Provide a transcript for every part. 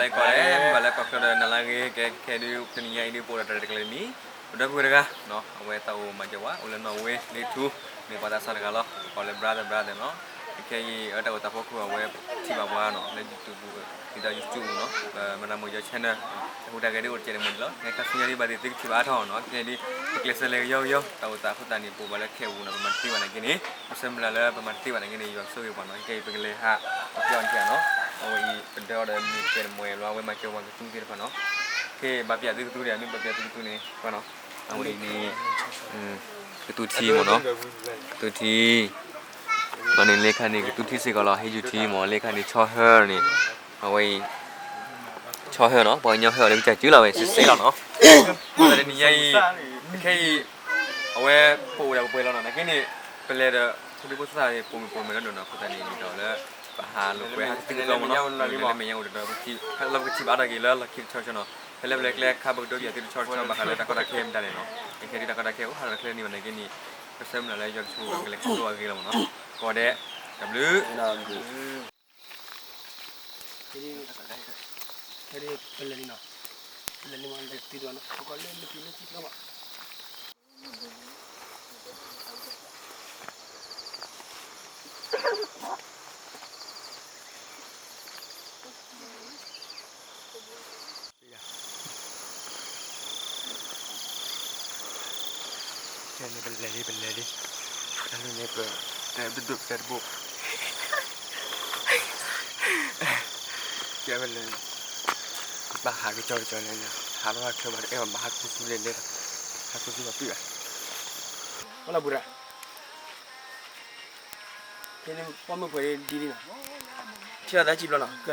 ကိးဂၤဒဲး မ့ၢ်ဘၣ်လၢကီၢ်ချၢဒီးနၤလၢအဂ့ၤ ကဲခဲဒုး တနံၤညါအံၤဒုး ပအိၣ်ဒီးတၢ်ရဲၣ်တၢ်ကျဲၤတမံၤ ပဒီပုၢ်ဝဲၢ်တဂၤ အဝဲသးအိၣ်မၤစၢၤဝဲ အိၣ်လၢနီၣ်ဝ့ လ့ထူ မ့ၢ်ပှၤသးစၢ်တဂၤလီၤ ကိးလၢ brother brother နီၤ ခဲအံၤ အတၢ်အိၣ်သးဖီခိၣ် အဝဲထံၣ်ဘၣ်ပှၤနီၤ လၢ YouTube ဒ်သိး YouTube နီၤ မနၤမိၢ်ယီၤ channel အဃိတၢ်ဂ့ၢ်ဒ်အိၣ်တကဲးန့ၣ်မ့ၢ်န့ၣ်လီၤ နခါဆူညါဒ်ဘၣ်သ့ၣ်သုကထံၣ်ဘၣ်အါထီၣ်နီၤ ခဲအံၤဒ် ပကျဲးစၢးလဲၤကယီကယီ တၢ်အိၣ်သးအဃိသတးန့ၣ် ပအိၣ်ဘၣ်လၢခဲအံၤနီၤ ပမၤတသ့ဘၣ်နာ်က့န့ၣ် ပဆၢမုၢ်လၢ်လၢပမၤတသ့ဘၣ်နာ်က့န့ၣ် ယွၤကဆိၣ်ဂ့ၤပှၤနီၤ ခဲအံၤပကလဲၤဟး ပကီၢ်န့ၣ်နီၤ အဝဲအံၤ ပဒၢအီၤဒီးမ့ၢ်ကဲးန့ၣ်မ့ၢ်လီၤ အဝဲမၤစၢၤပှၤကသူသ့ၣ်တဖၣ်နီၤ ခဲအံၤဘၣ်ပျၢ်သုကသူဒံး မ့ၢ်ဘၣ်ပျၢ်သုကသူန့ၣ် ကွၢ်နီၤ အဝဲအံၤန့ၣ် ကသူထံမ့ၢ်နီၤ ကသူထံ အန့ၣ်လၢခါန့ၣ် ကသူထံစ့ၢ်ကီးလီၤ ဟ့ယူၢ်ထံမ့ၢ်လၢခါန့ၣ် ဆီဟၢန့ၣ် အဝဲအံၤ ဆီဟၢနီၤ ပှၤကညီဟၢအီၤလၢကစၢ်စုလီၤဝဲ စ့စ့လီၤနီၤ တနံၤညါအံၤ ခဲအံၤ အဝဲ ပအိၣ်ဒီးပပှဲၤလီၤနီၤ နာ်က့န့ၣ် ပလဲၤဒီး ဖိဒံဖိသၣ် ပိာ်မုၣ်ပိာ်မၢၤလၢဒိၣ်နီၤ အဃိသတးန့ၣ် ဒ်သိးလၢ ပဟးလိာ်ကွဲဟးကသံၣ်ကသီမ့ၢ်နီၤ လၢမဲာ်ညါအိၣ်တဒီးပကထံၣ် လၢပကထံၣ်ဘၣ်အါထီၣ်က့ၤလၢလီၢ်ခံတဆီဆီနီၤ ဖဲလၢပလဲၤကျဲခါပကဒိးပယီၤသုတ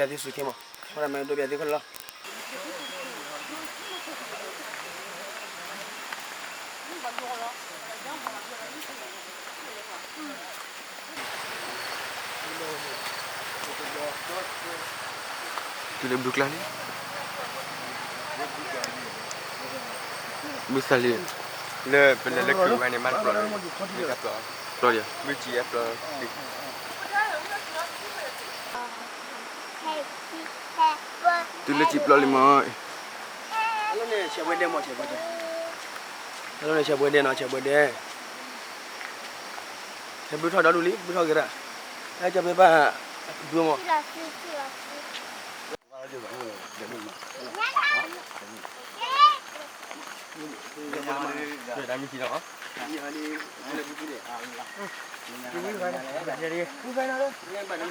ဆီဆီဘၣ်ဃးလၢတၢ်ကီတၢ်ခဲမတၤလဲၣ်နီၤ ခဲဒ်တၢ်ကီတၢ်ခဲအိၣ်ဟးထီၣ်တချ့န့ၣ်ဘၣ်နာ်က့န့ၣ် ပဆၢမုၢ်လၢ်လၢယွၤကဆိၣ်ဂ့ၤကလဲၤခီဖျိအဂ့ၤလီၤမ့ၢ်နီၤ ကိးဂၤဒဲး တၢ်ဘျုး ခဲဒ် ခဲဒ်ပလဲၤလံနီၤ ပလဲၤလံမ့ၢ်လဲၤတံၢ်ဒီးနီၤ ပကလဲၤလၢပံၤလၢစံၣ်ဖျီဘၣ် ခဲန့ၣ်ပလဲၤလံ ပလဲၤလံ တၢ်လၢန့ၣ်ပ တဲတဒိၣ်တဲတဘိ ကဲဝဲလၢ ဘၣ်ဟးကစီကစီန့ၣ် ဟးဘၣ်ဟးချၢဘၣ်တအဲၣ်ဘၣ် ဘၣ်ဟးခူသူလဲၤလဲၤလီၤ ဟးခူသူလီၤပှံၢ်ဘၣ် အလီၤပူၤရၣ် ခဲန့ၣ် ပီၢ်မုၢ်ပှဲၤဒ်ဒ်နီၤ ထံၣ်လီၤသးစံၣ်ဘျီနီၤ ကဲန့ၣ် ပကဒိးပယီၤသုစူၤခ့မး ဝဲဒၣ်မ့ၢ်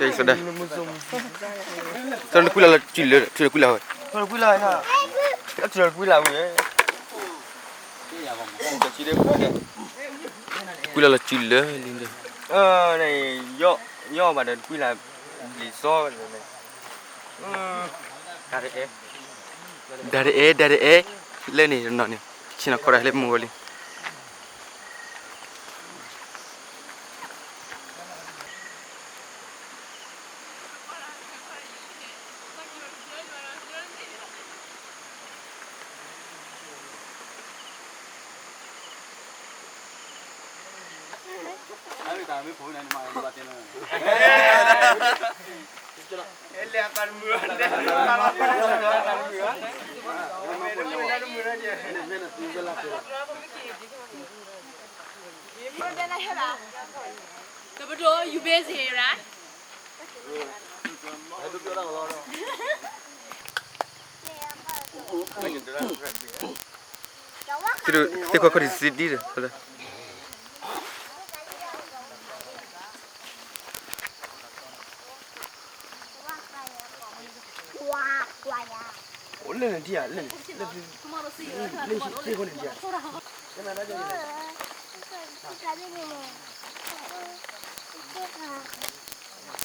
ဒိးပယီၤသုခဲလၢာ်လီၤ တုၤလၢဘုကျါန့ၣ် ဘုသးလံ လၢပလဲၤလၢခုးဝဲန့ၣ် မ့ၢ်တပျီလၢ မ့ၢ်တပျီ ပျီဒံး မ့ၢ်စံးအပျီ တုၤလၢစံးပျီလံမ့ၢ် အလီၢ်န့ၣ် ဆဲးဘှဲဒဲမ့ၢ် ဆဲးဘှဲဒဲ အလီၢ်န့ၣ် ဆဲးဘှဲဒဲနီၤ ဆဲးဘှဲဒဲ ဟဲဘုထီၣ်ဒီဒူၣ်လံ ဘုထီၣ်က့ၤရၣ် ဟဲကၠီဖဲဘၣ် ဒူမ့ၢ် ကဲ ကဲ ကဲ တနကွံလၢ်လီၤစုလၢ တနကွံလၢ်ဝဲ တနကွံလၢ်ဝဲ ကွံလၢ်လီၤစုလၢလံ ယီၢ်ဘၣ်ဒီးတကွံလၢ် လံာ်စီ ဒါတအဲၣ် ဒါတအဲၣ် လၢန့ၣ်တနီၤန့ၣ် ဆ့ၣ်နီၤခီဒၣ်လၢမုၢ်ဂီၤလံ ကပဒိ you busy right? သ့ၣ်ခွါခီၣ်ဒံးစံဒံးဒီး အိၣ်လၢန့ၣ်ဒံးဧါ လ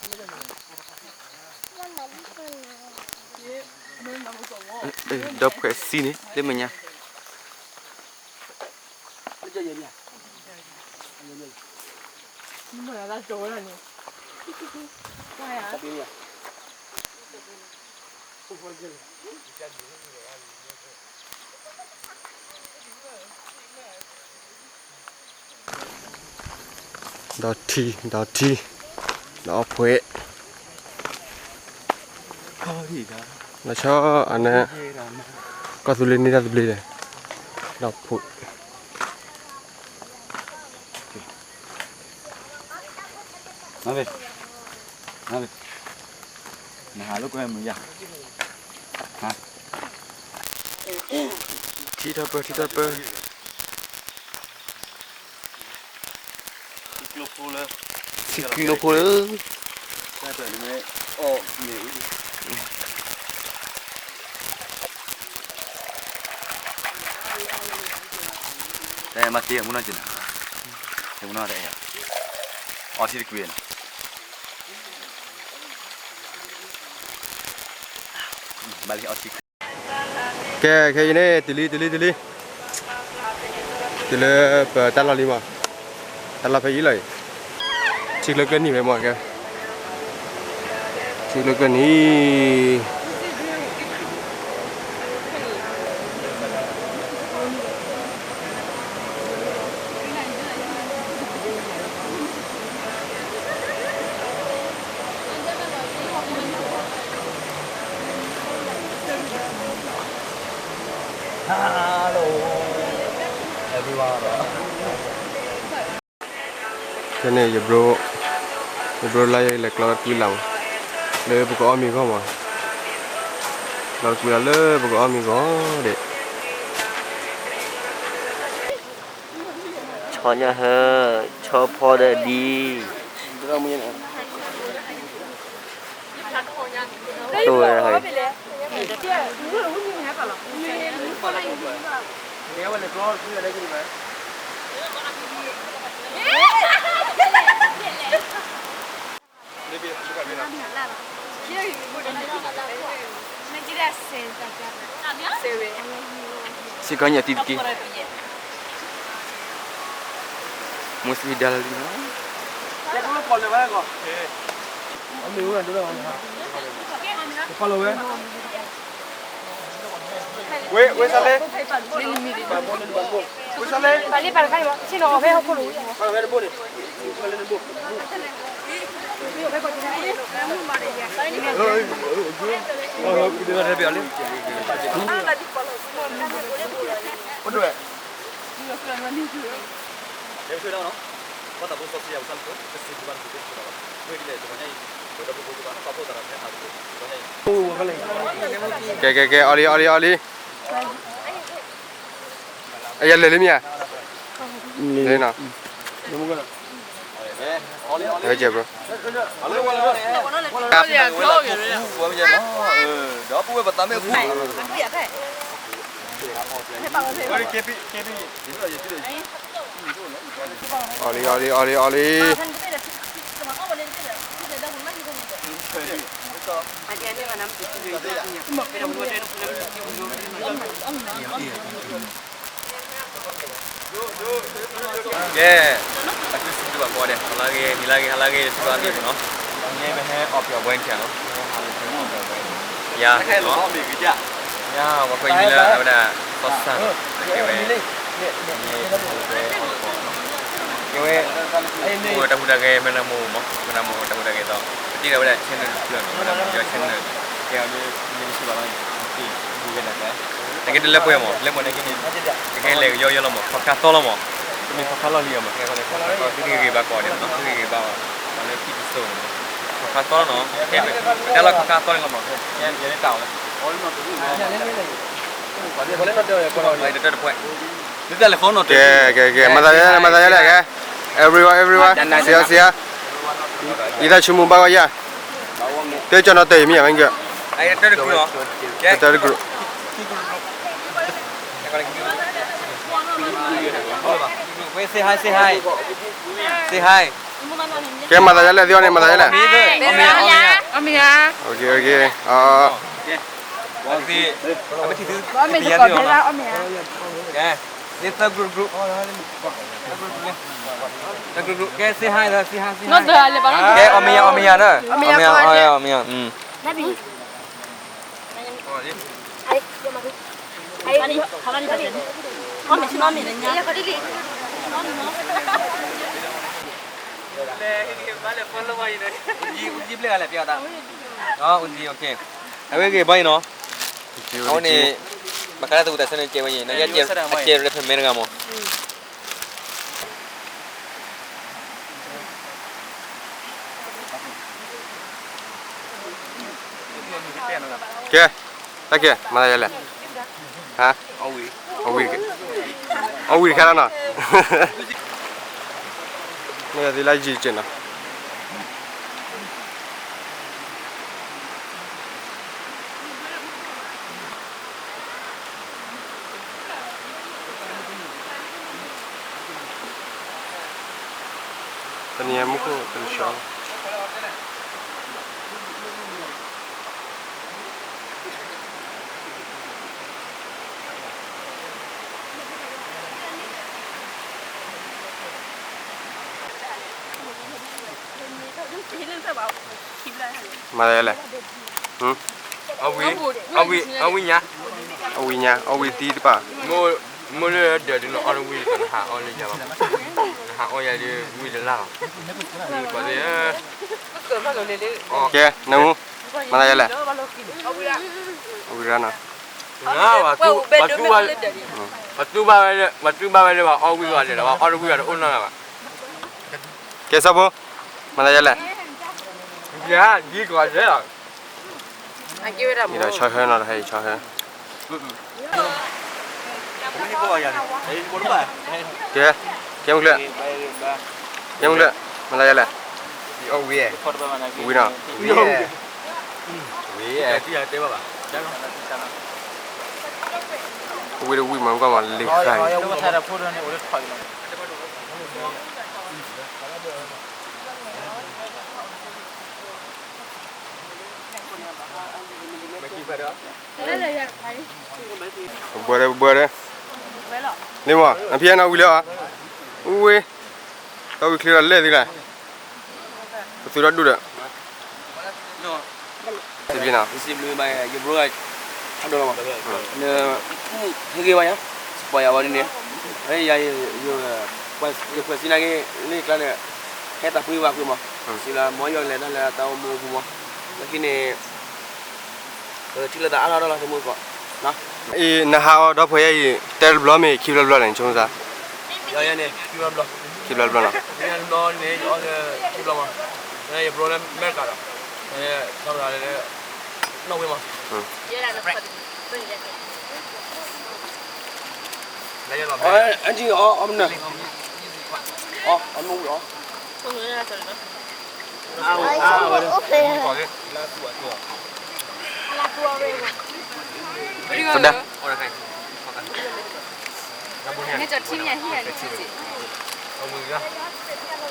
ၢန့ၣ် လၢန့ၣ် သ့ၣ်ခွါန့ၣ်ဒံးဧါ ဒီးဖှဲးစံန့ၣ် လၢမဲာ်ညါ ဒီးထံ ဒီးထံ ဒီးအီၣ်ဖှဲး ခီၣ်ဒံးဒီး လီၤဆီအန့ၣ် ကီၢ်သူလ့ၤန့ၢ်တၢ်သဘျ့ဒီး ဒီးဖိ နဟးလိာ်ကွဲမုာ်ယၤ ထံထီၣ်ပၢၢ် ထံထီၣ်ပၢၢ် ထံကျိဖိလၢ တၢ်မၤတ့ၢ်မူနီၢ်က့ၤနၤ မူနီၢ်တအဲၣ် အီထံတကွံာ်နီၤ ဘၣ်လံအီထံ ကဲ ခဲအံၤန့ၣ် တုၤလံ တုၤလံ တုၤလံ တုၤလၢပတၢ်လီၢ်လံမး တၢ်လီၢ်ဖဲအံၤလီၤအံၤ ထံကျိကၢၢ်နံၤဝဲမး ကဲ ထံကျိကၢၢ်နံၤ Hello, everyone. ဖဲန့ၣ် ယဘျိ ယဘျိလၢယလဲၤကျီကွံာ်လၢ်မး လၢပကအီၣ်မ့ၤဂီၢ်မး ကျီကွံာ်လၢ်လၢပကအီၣ်မ့ၤဂီၢ်ဒီး ဆီညၣ်ဟၢ ဆီဖီဒီးဒ် တိၢ်ဝဲ စ့ၢ်ကီးညၣ်တံၤတက့ၢ် မူစံဒါလီၤလံနီၤ ဝဲ ဝဲစါလဲ ဝဲစါလဲ ပာ်လံပာ်တခါန့ၣ်ဘၣ် ဆ့ၣ်နီၤအီၤဖဲဟီၣ်ခိၣ်လိၤ ပာ်လီၤဝဲတဘိန့ၣ် အိၣ်ဒွဲၣ် ကဲ ကဲ ကဲ အီလံ အီလံ အီလံ အယလဲၤလံမ့ၢ်ဧါ လံနီၤ ဟဲကဲ bro ဒီပုၢ်ဝဲၢ်ပသးမ့ၢ်ဖူ အီလံ အီလံ အီလံ အီလံ ကဲ အစုစူၢ်ဘၣ်ကီးဒဲး ဟါလၢဂ့ၤ နံၤလၢဂ့ၤ ဟါလၢဂ့ၤ တစူၢ်ဘၣ်မ့ၢ်နီၤ ယဲပဟဲအီၣ်ပျီၣ်ဘွဲၣ်ထံၣ်နီၤ ယၤ ယၤ ပှၤကွၢ်ယမံၤလၢအဝဲဒၣ် သီစၢ်နီၤ ကဲဝဲ ယဲ ကဲဝဲ မိၢ်တၢ်ဟူးတၢ်ဂဲၤ မ့ၢ်နမိၢ်မး မ့ၢ်နမိၢ်တၢ်ဟူးတၢ်ဂဲၤသီ ပတ့ၢ်ဒီးဝဲဒၣ် channel တဖျၢၣ်နီၤ မ့ၢ်နမိၢ်ယီၤ channel ကဲအီၤဒ် မ့ၢ်တစူၢ်ဘၣ်ဘၣ်န့ၣ် နက့တလၢပှဲၤမး လၢပှဲၤန့ၣ်က့န့ၣ် တကဲလဲၤကယီယီလီၤမး ခီၣ်ခါသီလီၤမး တမ့ၢ်ခီၣ်ခါလီၢ်လံၤအီၤမး ကဲခီန့ၣ် ခီၣ်ခါသီ သုဂ့ၤဂ့ၤဘၣ်ကီးဒဲးမးနီၤ သုဂ့ၤဂ့ၤဘၣ်အီၤ ပှၤလၢခံတစိၤန့ၣ်မး ခီၣ်ခါသီလီၤနီၤ ကဲ ပတၢ်လီၢ်ခီၣ်ခါသီန့ၣ်လီၤမး ယဲလဲၤတၢ်အီၤလၢ တတၢၢ်တပှဲၢ် ကဲ ကဲ ကဲ မၤသးယဲလဲၣ် မၤသးယဲလဲၣ် ကဲ everyone everyone စံးဟါ စံးဟါ ယသးဆိကမိၣ်ဘၣ်ဂီၢ်ယၤ တဲကၠီနီၤတဲာ်ယမံၤယၤ မ့ၢ်ကၢ တတၢၢ်တကရူၢ် Say hi, say hi. Say hi. ကဲ မၤသးယဲလဲၣ် သ့ၣ်အီၤန့ၣ် မၤသးယဲလဲၣ် အီၣ်မ့ၤဧါ အီၣ်မ့ၤဧါ ကဲ သၢ group group ကဲ say hi လၢ say hi, say hi. ကဲ အီၣ်မ့ၤယၤ အီၣ်မ့ၤယၤဒီး အီၣ်မ့ၤယၤ အီၣ်မ့ၤယၤ အီၣ်မ့ၤယၤ ဦးကြီး ဦးကြီးဘျဲၣ်ကလဲၤပျီတၢ် ဦးကြီး okay အဝဲဂ့ၤဘၣ်အံၤနီၤ အဝဲန့ၣ် ဘၣ်ဃးလၢတဝံၤတၢ်ဆၢန့ၣ်ကဲဝဲန့ၣ် နကဲအကဲရ့ဖဲမဲတဂၤမး. ကဲ, တၢ်ကဲ, မၤသးယဲလဲၣ်, ဟါ, အီၣ်ဝံၣ်, အီၣ်ဝံၣ်တခါလီၤနီၤ, မ့ၢ်သ့လၢယံၤကဲနီၤ. တနံၤအံၤမူခိၣ်တနံၤဆှီလီၤ. မၤသးလဲၣ်, အဝံၣ်ညါ, အဝံၣ်ညါ, အဝံၣ်သံတပၤ, မ့ၢ်လၢဒၢးဒုးနအီၣ်တဝံၣ် နဟးအီၣ်လၢယၤဘၣ်, နဟးအီၣ်ယၤဒုးဝံၣ်တလၢ်လီၤ, ကဲ, နမူ, မၤသးလဲၣ်, အဝံၣ်ရၣ်နီၤ, ပှၤတူၢ်ဘၣ်ဝဲလၢ ပှၤတူၢ်ဘၣ်ဝဲလၢ ပှၤတူၢ်ဘၣ်ဝဲလၢ ပှၤအီၣ်ဝံၣ်ဂီၤလဲၣ်ဒီး ပှၤအီၣ်တဝံၣ်ဂီၤတအိၣ်နီတဂၤဘၣ်. ကဲ ဆၢဖိ, မၤသးယဲလဲၣ်, ဒ်ဂီၤလဲၣ်, ဒီးဆီဟၢနီၤ တဟဲအံၤဆီဟၢ, ကဲ, ကဲမုၢ်ကျၢၢ်, ကဲမုၢ်ကျၢၢ်, မၤသးယဲလဲၣ်, ဝံၤနီၤ, ဝံၤတဝံၣ်မၤကွၢ်မးလံၤဃါအံၤ, ပဘၢဒီး ပဘၢဒီး, လ့မး နဖံးနဝံၤလၢအီၤ, အူဝ့ၢ်, တၢ်ဝံၤချ့ဒီးလဲၣ်သ့ၣ်လဲၣ်, ပသုးထီၣ်ဒူၣ်ဒီး စံးဘျုးနၤ, စံးဘျုးဘၣ်ယဘျီဂၤ, ဟးဒိၣ်လီၤမး, န, ဟ့ၣ်ဂ့ၤဘၣ်ယၤ, စပီယၤဝဲဒ်န့ၣ်, ယၤ, ယဖှဲးစံးနာ်က့ၤ လၢယကျါန့ၣ်, ဟဲတၢ်ပှ့ၤဘၣ်ပှ့ၤမး, စံးလၢမ့ၢ်ယီၤလဲၤတၢ်လၢတၢ်အိၣ်မူအပူၤမး, လၢခံန့ၣ် ထံၣ်လၢတၢ်အါထီၣ်ဒီးလီၤ တမူကီး, အံၤ နဟးအီၤဒီးဖဲယၤအံၤ တဲတဘျီမ့ၢ်ခံဘျီဘျီလဲၣ် နဆိကမိၣ်သး, ယၤန့ၣ် ခံဘျီဘျီ, ခံဘျီဘျီနီၤ, ယၤန့ၣ် ယအီၣ်ခံဘျီမး, ယဘျီလၢအမဲ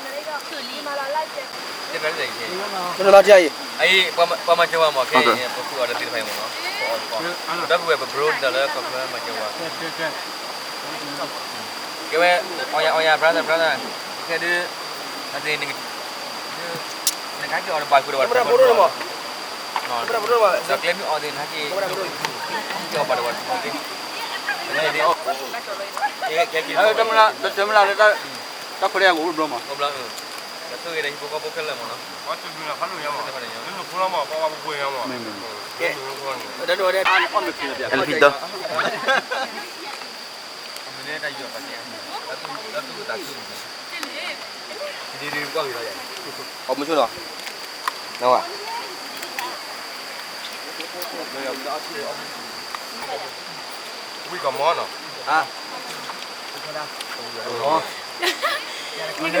ရကၤဒီး, နီၢ်ဝ့မး, အ, အ, အ, ဖဒၣ်, ပှၤမၤစၢၤဝဲမး ခဲအံၤ ပဃုအီၤဒီးသ့ၣ်တဖၣ်အံၤမးနီၤ, ဒီပုၢ်ဝဲၢ်ပ bro ဒ်သိးလၢကီၢ်ချၢမၤစၢၤဝဲ, ကဲဝဲ, အီယၤ အီယၤ brother brother, ခဲဒုး, အသ့ၣ်န့ၣ်, နကဟဲက့ၤအီၤတဘၣ်ဃုာ်ဒီးဝဲ, ဒီးကျဲမ့ၢ်အီၤသ့ၣ် နဟဲက့ၤ, က့ၤအီၤဘၣ်ဒီးဝဲ, တမ့ၢ်လၢ တၢ်ခိၣ်လၢယၤကအိၣ်တဘျီမး, တၢ်ဆိၣ်ဂ့ၤဒီးဟံၣ်ဖိဃီဖိခဲလၢာ်မးနီၤ, လၢနဖိလီၤမး, ပှၤပှ့ၤပှ့ၤမး, အဲလဖံဒီး အီၣ်မုၢ်ဆိနီၤ, နဝဲ, ဝံၣ်ကီၢ်မီနီၤ,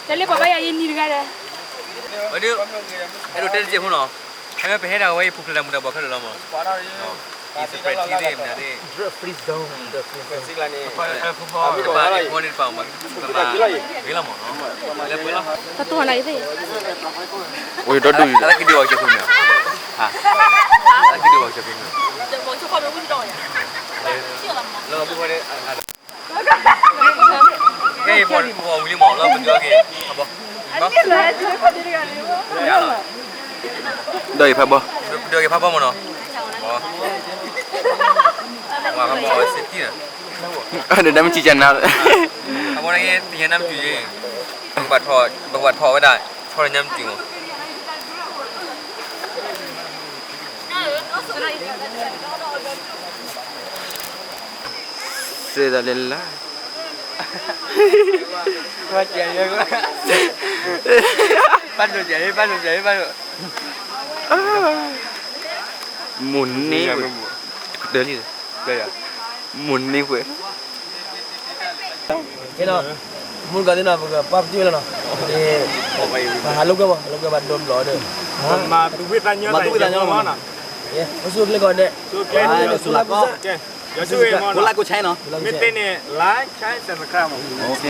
တၢ်လၢပှၤဘါယၤယနံၤတဂၤဒီး, အဲၣ်ဒိးတဲတစဲးဖိနီၤ, ဖဲပဟဲဒၣ်ဝဲအံၤ ပူၤဖျဲးတၢ်မူၤတၢ်ဘှီးခဲလၢာ်လီၤမး, အံၤ separate ထံသ့ၣ်မနုၤသ့ၣ်, တဘၣ်အံၤဖိန့ၣ်တဘၣ်မး, ပမၤဂ့ၤလီၤမးနီၤ, လၢပှဲၤလီၤ, တၢ်တအိၣ်နၤအံၤသ့ၣ်, အံၤဒီဒူၣ်အံၤ, တၢ်ကဒုးဝဲကဲဖိမး, တၢ်ကဒုးဝဲကဲဖိမး, လၢပှဲၤ ကဲအံၤပှၤဝံၤလံမး လၢပဒုးအီၣ်က့ၤဖးဘီ, ဒီးအံၤဖးဘီ, ပဒုးအီၣ်က့ၤဖးဘီမးနီၤ, ဝဲဖးဘီအီၤစ့တံၢ်နီၤ, ဒီးနမ့ၢ်စံးကနၤ, ဖးဘီန့ၣ် တညါနမ့ၢ်တုၤယ့ၣ်, ပကဘၣ်ထီၣ်ဝဲဒၣ်, ထီၣ်ညါမ့ၢ်တုၤမး. စဲဒီးလဲၤလၢ်, ဘၣ်ဒိးကဲး, ဘၣ်ဒိးကဲး, ဘၣ်ဒိး, မိၢ်န့ၢ်ဝဲ, မိၢ်န့ၢ်ဝဲ, မုၢ်တဂၤသ့ၣ်နီၤ ပကပာ်ပတုာ်ဝဲလီၤနီၤ, ပဟးလိာ်ကွဲမး, ဟးလိာ်ကွဲဘၣ်ဒိးဘျီၣ်ဒီး, မၤသူၣ်ဖှံသးညီ, မၤသူၣ်ဖှံသးညီလီၤ, အိၣ်ဆူၣ်အိၣ်ချ့ကိးဂၤဒဲး, ဆူၢ်က့ၤဆူၢ်က့ၤ, ကိးlikeကိးshareနီၤ, မ့ၢ်သ့န့ၣ် like share subscribe မး